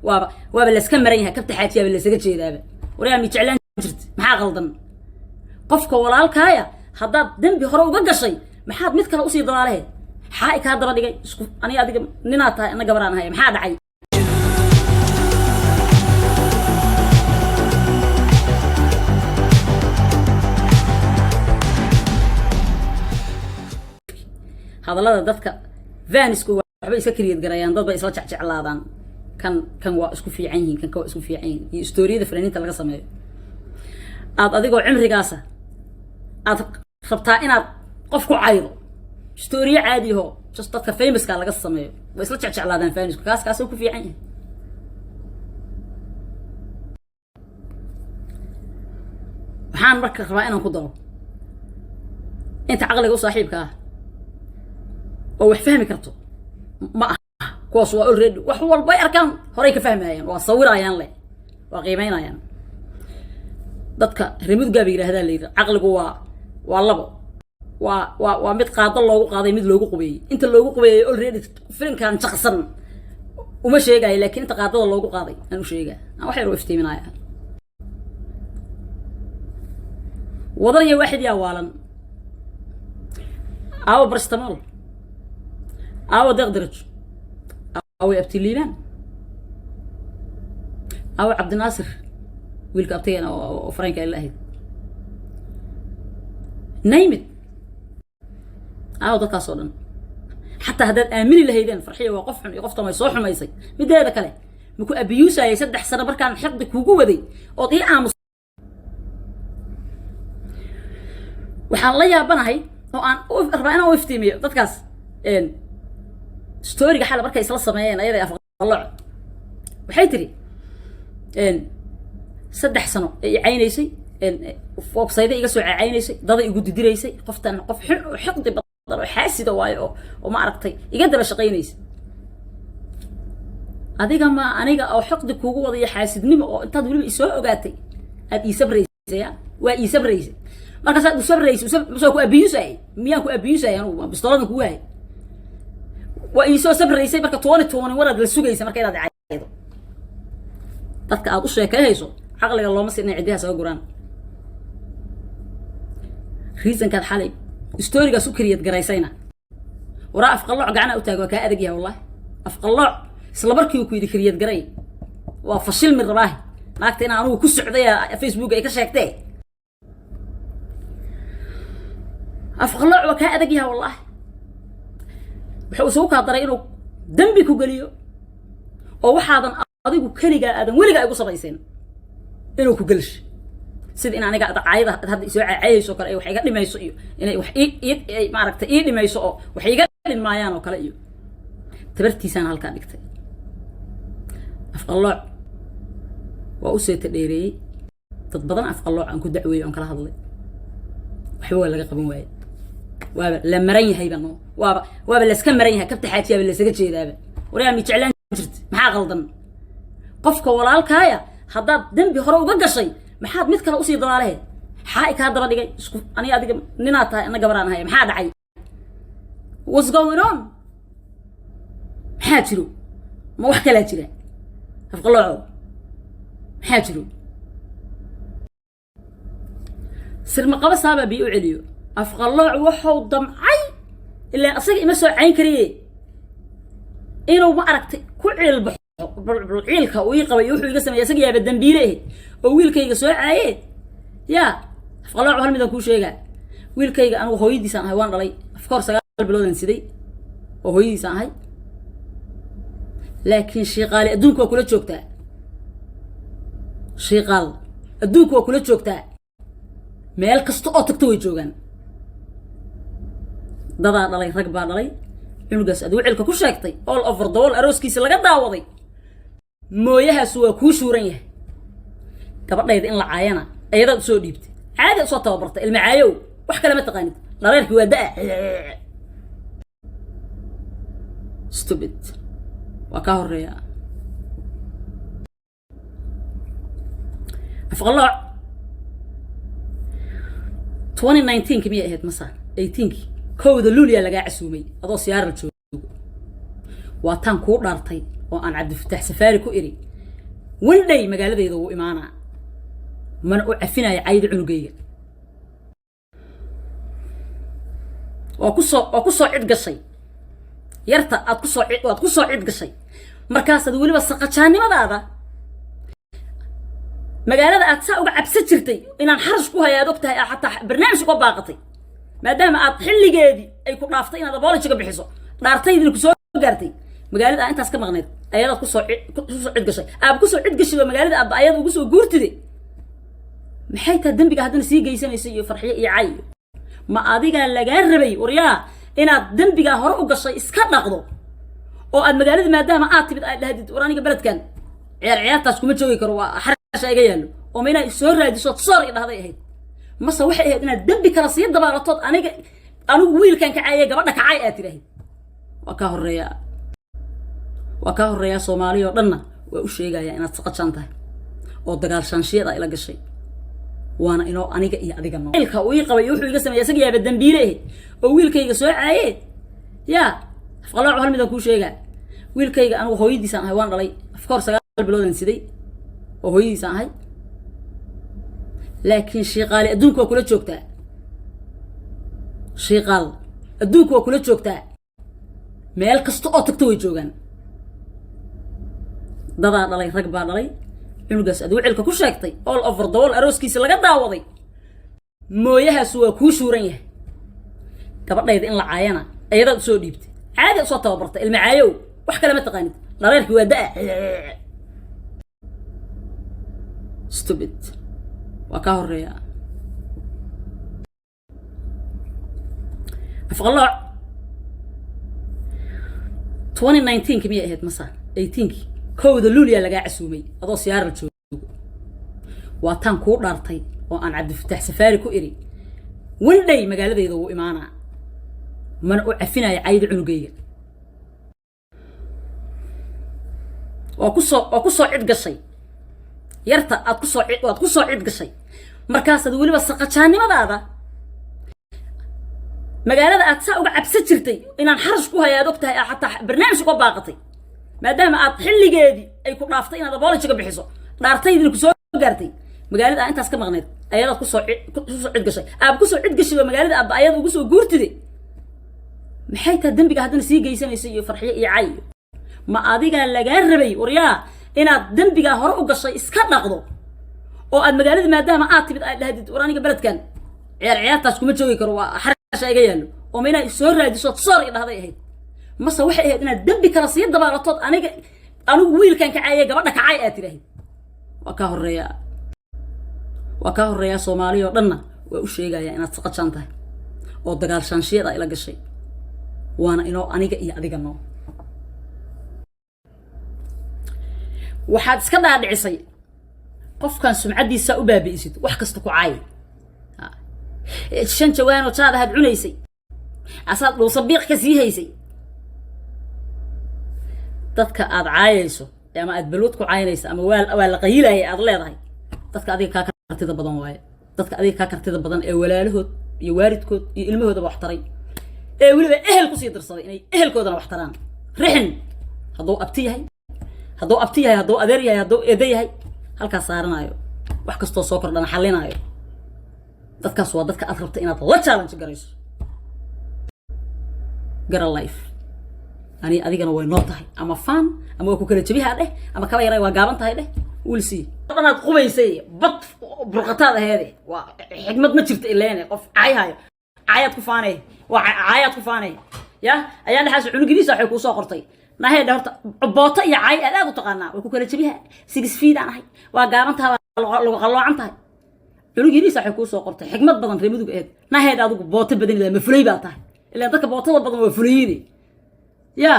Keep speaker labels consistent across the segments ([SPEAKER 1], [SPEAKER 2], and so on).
[SPEAKER 1] Waaba layska maran yahay, kabta xaajiyaaba laysaga jeedaaba. Waryaa, mi jeclaan jirta? Maxaa qaldan? Qofka walaalkaaya haddaad dembi hore uga gashay, maxaad mid kale usii dabaalehe? Xaa i kaa daba dhigay? Isku aniga adiga ninaad tahay, ana gabaraan ahay. Maxaa dhacay? Hadallada dadka vanisku waxbay iska create garayaan, dad bay isla jecjeclaadaan. Kan waa isku fiican yihiin, kan ka waa isku fiican yihiin, iyo storyada fanaaniinta laga sameeyo. Aad adigoo cimrigaasa aad rabtaa inaad qof ku caydo storyyo caadiho, just dadka famouska laga sameeyo, way isla jecjeclaadaan fanisku. Kaasuu ku fiican yahay. Waxaan marka rabaa inaan ku daro inta caqliga u saaxiibka ah oo wax fahmi karto. Ma aha kuwaas, waa already wax walbay arkaan horay ka fahmayaan, waa sawirayaan leh, waa qiimeynayaan. Dadka remudgaa bay yidhahdaa, la yidhi caqligu waa labo, waa mid qaado loogu qaaday, mid loogu qubeeyey. Inta loogu qubeeyey already filimkan jaqsan uma sheegayo, laakiin inta qaadada loogu qaaday aan u sheegaa, aan wax yar u iftiiminaya. Wadan iyo waaxid yaa waalan? Aawo barstamol? Aawo Deeq Darajo? Aawo Abtiliibaan? Aawo Cabdinaasir, wiilka abtigeena oo faranka ay la ahayd naymid? Aawo dadkaas oo dhan? Xataa haddaad aamini lahaydeen Farxiya waa qof xun iyo qoftan way soo xumaysay. Mideeda kale, maku abiyuusayay 3 sano markaan xiqdi kugu waday ood ii aamus? Waxaan la yaabanahay oo aan rabaa inaan u iftiimiyo dadkaas storyga xale markay isla sameeyeen ayada afqaloc. Waxay tiri 3 sano ay caynaysay, websayda iga soo caynaysay, daday igu didiraysay, qoftan qof xun oo xiqdi badan oo xaasida waayo, oo ma aragtay iga daba shaqaynaysa. Adiga ma aniga oo xiqdi kugu wadayo, xaasidnimo, oo intaad weliba isoo ogaatay aad ii sabraysay? Ya waa ii sabraysay. Markaasaad u sabraysay, soo ku abiyuusay? Miyaan ku abiyuusay anugu? Bistooladan kugu hayay waa iisoo sabraysay. Marka 2021 waraad la sugaysa marka inaad caydo dadka aad u sheekayhayso. Caqliga looma si inay ciddihaas oga guraan. Reasonkaad xalay storygaas u create garaysayna, waraa afqallooc gacana u taag, waa kaa adag yahay wallahi. Afqallooc isla markii uu ku yidhi create garay, waa fashilmi rabaahi naagta inaan anugu ku socday Facebook ay ka sheegtee. Afqallooc waa kaa adag yahay wallahi. Wuxuu isugu kaa daray inuu dembi ku geliyo oo waxaadan adigu keligaa aadan weligaa igu samayseen inuu ku gelsho, sida in aniga caayada hadda isoo caayayso kale ay wax iga dhimayso, iyo inay wax ii maaragtay ii dhimayso oo wax iga dhinmaayaan oo kale, iyo tabartiisaan halkaa dhigtay. Afqallooc waa u seeta dheereeyey. Dad badan afqallooc aan ku dacweeyey oon kala hadlay, waxba waa laga qaban waaye. Waaba la maran yahayba no, waaba layska maran yahay, kabta xaajiyaaba laysaga jeedaaba. Waryaa, mi jeclaan jirta? Maxaa qaldan? Qofka walaalkaaya haddaad dembi hore uga gashay, maxaad mid kale usii dabaalehe? Xaa i kaa daba dhigay? Isku aniga adiga ninaad tahay, ana gabaraan ahay. Maxaa dhacay? What's going on? Maxaa jiro? Ma wax kalaa jira? Afqalooco, maxaa jiro? Sirmaqaba saabaa biyo u celiyo. Afqalooc wuxuu damcay ilaa asaga ima soo cayn kariye inuu ma aragtay ku ciilbaxo ciilka uu ii qabay iyo wuxuu iga sameeyey. Asaga yaaba dambiile ahayd oo wiilkayga soo caaye. Yaa afqalooc, hal midaan kuu sheegaa: wiilkayga anigu hooyadiisaan ahay, waan dhalay, afkoor 9 biloodan siday oo hooyadiisaan ahay. Laakiin shiiqaali adduunka waa kula joogtaa, shiiqaal adduunka waa kula joogtaa, meel kasta oo tagto way joogaan. Dadaa dhalay, rag baa dhalay. Cunugaas adigu cilka ku sheegtay all over the world arooskiisa laga daawaday, mooyahaasu waa kuu shuuran yahay. Gabadhayda in la caayana ayadaad usoo dhiibtay, caadi usoo tababartay. Ilma caayow, wax kale ma taqaanid, dhareerkii waa da-a. Stupid, waa kaa horeeya. Afqalooc 2019ki miyay ahayd masa 18ki, 1da Luuliyaa lagaa casuumay adoo siyaaral joogo. Waa taan kuu dhaartay. Oo aan Cabdifataax Safaari ku iri, one day magaaladayda wuu imaanaa, mana u cafinaya cayda cunugayga. Waa kusoo cid gashay yarta aad kusoo waad kusoo cid gashay. Markaasaad weliba saqajaannimadaada magaalada aad saa uga cabsan jirtay inaan xarash ku haya aad og tahay, aad xataa barnaamij uga baaqatay, maadaama aad xilligeedii ay ku dhaaftay inaad apology-ga bixiso, dhaartaydina kusoo gaartay. Magaalada aa intaas ka maqnayd ayadaad kusoo cid gashay, aad kusoo cid gashay oo magaalada aad ayada ugu soo guurtide. Maxay tahay dembiga haddana sii geysanayso iyo farxiyo iyo cay? Ma adigaa lagaa rabay, waryaa, inaad dembigaa hore u gashay iska dhaqdo oo aad magaalada maadaama aad timid aad dhahdid, "War, aniga beledkan ciyaar ciyaartaas kuma joogi karo, waa xarasha iga yaallo"? Oo ma inaad soo raadiso soor i dhahday ahayd, mase waxay ahayd inaad dembi kala sii dabaalatood anigu wiilkan kacaye, gabadha kacay aad tidhaahid? Waa kaa horeeyaa, waa kaa horeeyaa. Soomaaliya oo dhanna waa u sheegayaa inaad saqajaan tahay oo dagaal shaanshiyeed aa ila gashay, waana inoo aniga iyo adiga noo ilka uu ii qabay. Wuxuu iga sameeyay isaga yaaba dambiile eh oo wiilkayga soo caaye. Yaa afqalooc, hal midaan kuu sheegaa: wiilkayga anigu hooyadiisaan ahay, waan dhalay, afkoor 9 biloodan siday oo hooyadiisaan ahay. Laakiin shiiqaali adduunka waa kula joogtaa, shiiqaal adduunka waa kula joogtaa, meel kasta oo tagto way joogaan. Dadaa dhalay, rag baa dhalay. Cunugaas aad wicilka ku sheegtay all over the world arooskiisa laga daawaday, mooyahaas waa kuu shuuran yahay. Gabadhayda in la caayana ayadaad usoo dhiibtay, caadi usoo tababartay. Ilma caayow, wax kale ma taqaanid, dhareerkii waa da-a. Stupid, waa kaa horeeya. Afqalooc, 2019-ki miyay ahayd masa 18-ki, 1da Luuliyaa lagaa casuumay adoo siyaaral joogo. Waa taan kuu dhaartay oo aan Cabdifataax Safaari ku iri, one day magaaladayda wuu imaanaa, mana u cafinaya cayda cunugayga. Waa kusoo cid gashay yarta aad kusoo waad kusoo cid gashay. Markaasaad weliba saqajaannimadaada magaalada aad saa uga cabsan jirtay inaan xarash ku haya aad og tahay, aad xataa barnaamij uga baaqatay, maadaama aad xilligeedii ay ku dhaaftay inaad apology-ga bixiso, dhaartaydina kusoo gaartay. Magaalada aa intaas ka maqnayd ayadaad kusoo cid gashay, aad kusoo cid gashay oo magaalada aad ayada ugu soo guurtide. Maxay tahay dembiga haddana sii geysanayso iyo farxiyo iyo cay? Ma adigaa lagaa rabay, waryaa, inaad dembigaa hore u gashay iska dhaqdo oo aad magaalada maadaama aad timid aad dhahdid, "War, aniga beledkan ciyaar ciyaartaas kuma joogi karo, waa xarasha iga yaallo"? Oo ma inaad soo raadiso soor i dhahday ahayd, mase waxay ahayd inaad dembi kala sii dabaalatood anigu wiilkan kacaye, gabadha kacay aad tidhaahid? Waa kaa horeeyaa, waa kaa horeeyaa. Soomaaliya oo dhanna waa u sheegayaa inaad saqajaan tahay oo dagaal shaanshiyeed aa ila gashay, waana inoo aniga iyo adiga noo. Waxaad iska dhaadhicisay qofkan sumcaddiisa u baabi'isid, wax kasta ku caay. Shan jawaanoo jaad ahaad cunaysay, asaad dhuusa biiq ka sii haysay. Dadka aad caayayso ama aad balwad ku caynayso ama waa la qayilaya aad leedahay, dadka adiga kaa kartida badan waaye, dadka adiga kaa kartida badan ee walaalahood iyo waalidkood iyo ilmahoodaba wax taray, ee weliba ehel kusii dirsaday inay ehelkoodana wax taraan. Rixin hadduu abti yahay, hadduu abti yahay, hadduu adeer yahay, hadduu eedo yahay, halkaas saaranaayo, wax kastoo soo kordhana xallinaayo. Dadkaas waa dadka aad rabta inaad la challenge garayso. Gara life ani adigana way noo tahay, ama fan ama waa ku kala jabihaa dheh, ama kaba yaray waa gaaban tahay dheh. Wiilsii dhanaad qubaysay bad burqataad aheede, waa xikmad ma jirto ileene. Qof cayhayo caayaad ku faanay, waa caayaad ku faanay. Ya ayaan dhexaas cunugidiisa waxay kuu soo qortay naheedha. Horta booto iyo caay aad aad u taqaanaa, way ku kala jabiha, 6 feet aan ahay, waa gaaban tahay, waa lagu qalloocan tahay. Cunugidiisa waxay kuu soo qortay xikmad badan, reer Mudug aheed. Naheed adigu booto badan ma fulay baa tahay? Ilaan dadka bootada badan waa fulayiine. Ya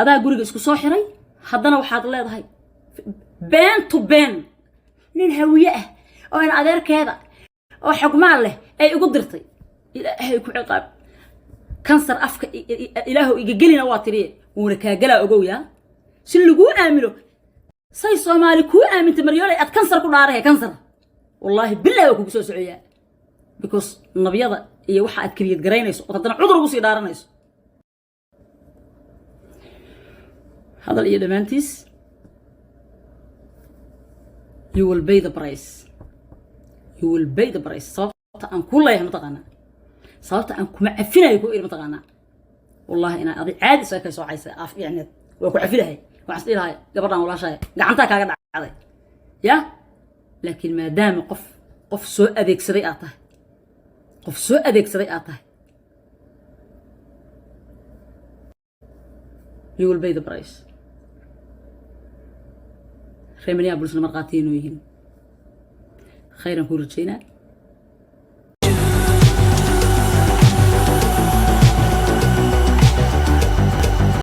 [SPEAKER 1] adaa guriga isku soo xiray, haddana waxaad leedahay been to been nin Hawiye ah oo in adeerkeeda oo xogmaal leh ay igu dirtay. Ilaahay ku ciqaab, kansar afka ilaahu iga gelina waa tiriye, wuuna kaagalaa. Ogow yaa si laguu aamino, say Soomaali kuu aamintay maryooley, aad kansar ku dhaarahe. Kansar wallaahi bilahi waa kugu soo socoyaa, because nabyada iyo waxa aad keliyad garaynayso ood haddana cudur ugu sii dhaaranayso. Hadal iyo dhammaantiis, you will pay the price, you will pay the price. Sababta aan ku leeyahay mataqaanaa? Sababta aan kuma cafinayo ku iri mataqaanaa? Wallahi inaan adi caadi isaga kay soocaysa af yacni waa ku cafilahay. Waxaan is dhihi lahay gabadhan walaashahay gacantaa kaaga dhacday ya, laakiin maadaama qof soo adeegsaday aad tahay, qof soo adeegsaday aad tahay, you will pay the price. Reer Minneapolisna markhaati inuu yihiin. Khayran kuu rajaynaa.